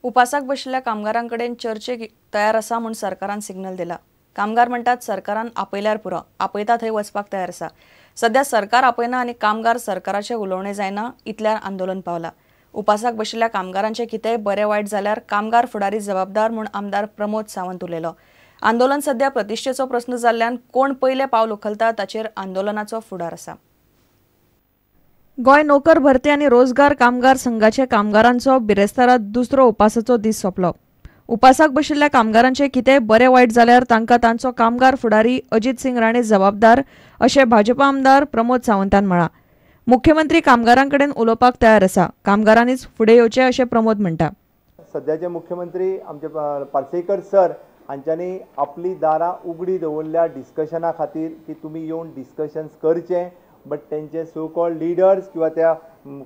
उपासाक बशिल्ल्या कामगारां कडेन चर्चेक तयार आसा म्हूण सरकारान सिग्नल दिला। कामगार म्हणटात सरकारान आपयल्यार पुरो, आपयता थंय वचपाक तयार आसा। सध्या सरकार आपयना आनी कामगार सरकाराचें उलोवणें जायना इतल्यार आंदोलन पावला। उपासाक बशिल्ल्या कामगारांचें कितेंय बरें वायट जाल्यार कामगार फुडारी जबाबदार म्हूण आमदार प्रमोद सावंत उलयलो। आंदोलन सध्या प्रतिश्ठेचो प्रस्न जाल्ल्यान कोण पयलें पावल उखलता ताचेर आंदोलनाचो फुडार आसा। गोंय नोकर भरती आनी रोजगार कामगार संघाचे कामगारांचो बिरेस्तारा दुसरो उपासाचो दीस सोंपलो। उपासाक बशिल्ल्या कामगारांचे कितेंय बरें वायट जाल्यार तांकां तांचो कामगार फुडारी अजित सिंग राणे जबाबदार अशें भाजपा आमदार प्रमोद सावंतान म्हळां। मुख्यमंत्री कामगारां कडेन उलोवपाक तयार आसा, कामगारांनीच फुडें येवचें अशें प्रमोद म्हणटा। सद्याचे मुख्यमंत्री आमचे पार्सेकर सर हांच्यांनी आपली दारां उगडी दवरल्या डिस्कशना खातीर की तुमी येवन डिस्कशन्स करचें, बट तेंचे सो कॉल्ड लिडर्स किंवा त्या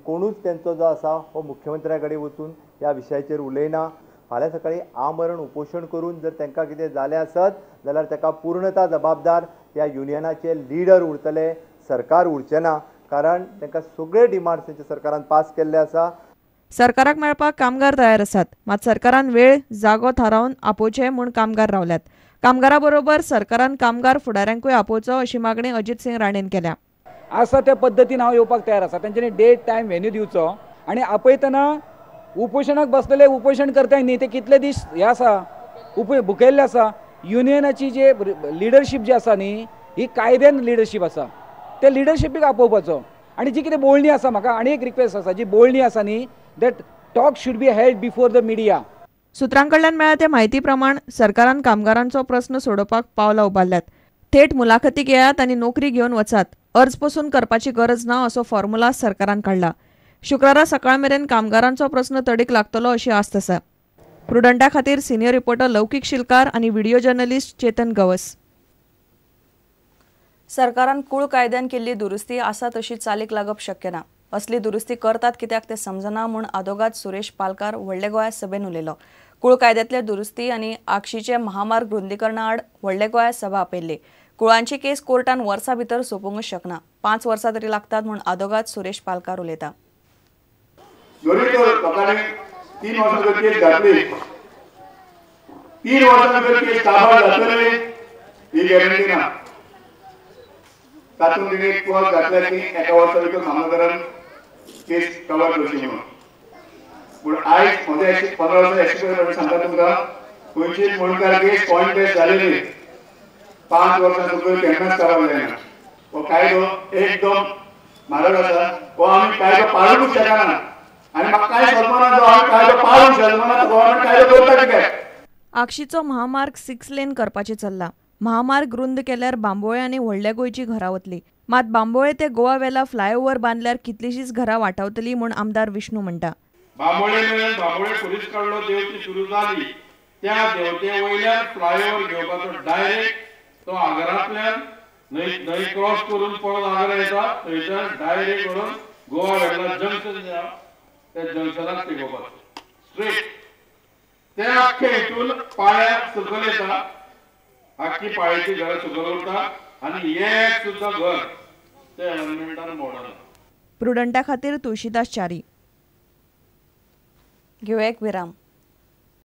कोणूच तेंचो जो आसा हो मुख्यमंत्र्या कडेन वचून ह्या विशयाचेर उलयना। फाल्यां सकाळीं आमरण उपोशण करून जर तांकां कितें जालें आसत जाल्यार ताका पूर्णता जबाबदार त्या युनियनाचे लिडर उरतले, सरकार उरचें ना, कारण तांकां सगळे डिमांड्स तेंच्या सरकारान पास केल्ले आसा। सरकाराक मेळपाक कामगार तयार आसात, मात सरकारान वेळ जागो थारावन आपोवचें म्हूण कामगार रावल्यात। कामगारा बरोबर सरकारान कामगार फुडाऱ्यांकूय आपोवचो अशी मागणी अजित सिंग राणेन केल्या। आसा त्या पद्दतीन हांव येवपाक तयार आसा। तेंच्यांनी डेट टायम व्हेन्यू दिवचो आनी आपयतना उपोशणाक बसलेले उपोशण करताय न्ही ते कितले दीस हे आसा भुकेल्ले आसा। युनियनाची जे लिडरशीप जी आसा न्ही ही कायद्यान लिडरशीप आसा, त्या लिडरशिपीक आपोवपाचो। आनी जी कितें बोलणी आसा, म्हाका आनी एक रिक्वेस्ट आसा, जी बोलणी आसा न्ही that talk should be held before the media. सुत्रां कडल्यान मेळ्ळ्या ते म्हायती प्रमाण सरकारान कामगारांचो प्रस्न सोडोवपाक पावलां उबारल्यात। थेट मुलाखतीक येयात आनी नोकरी घेवन वचात, अर्ज पसून करपाची गरज ना असो फॉर्म्युला सरकारान काडला। शुक्रारा सकाळ मेरेन कामगारांचो प्रस्न तडीक लागतलो अशी आस्त आसा। प्रुडंटा खातीर सिनियर रिपोर्टर लौकीक शिलकार आनी व्हिडिओ जर्नलिस्ट चेतन गवस। सरकारान कूळ कायद्यान केल्ली दुरुस्ती आसा तशी चालीक लागप शक्य ना। असली दुरुस्ती करतात कित्याक ते समजना म्हूण आदोगाद सुरेश पालकार व्हडले गोंया सभेन उलयलो। कूळ कायद्यांतले दुरुस्ती आनी आगशीचे महामार्ग रुंदीकरणा आड व्हडले गोंया सभा आपयल्ली। कुळांची केस कोर्टान वर्सा भितर सोंपोवंक शकना, 5 वर्सां तरी लागतात म्हूण आदोगाद सुरेश पालकार उलयता। 3 वर्सां केस घातली, 3 वर्सां केस काबार जातली ही गॅरंटी ना। तातूंत तिणें एक क्लॉज घातल्या की एका वर्सा भितर मामलेदारान केस कवर करची म्हणून। पूण आयज म्हजे 15 वर्सां एक्सपिरियन्स सांगता तुमकां, खंयचीच मुंडकार केस पॉयंट जालेली 5 वर्सां सकयल केन्नाच कवर जायना। हो कायदो एकदम म्हारग आसा, हो आमी कायदो पाळूंकच शकना आनी म्हाका कांय समजना जो आमी कायदो पाळूंक शकना तो गव्हर्नमेंट कायदो करता कित्याक। आगशीचो महामार्ग 6 लेन करपाचें चल्ला। महामार्ग रुंद केल्यार बांबोळे आनी व्हडल्या गोंयची घरां वतली, मात बांबोळे ते गोवा वेला फ्लायओव्हर बांदल्यार कितलीशीच घरां वाटावतली म्हूण आमदार विष्णू म्हणटा। बांबोळे मेरेन बांबोळे पुलीस कडलो देंवती सुरू जाली, त्या देंवते वयल्यान फ्लायओव्हर घेवपाचो डायरेक्ट तो आगरांतल्यान न्हंय क्रॉस करून परत आगरा येता, थंयच्यान डायरेक्ट व्हरून गोवा वेला जंक्शन त्या जंक्शनाक तेकोवपाचो स्ट्रेट। ते आख्खे हितून पाळ्या सकयल येता, आख्खी पाळयेची घरां सकयल उरता आनी एक सुद्दां घर ते एनवायरमेंटान मोडना। प्रुडंटा खातीर तुळशीदास च्यारी। घेवया एक विराम।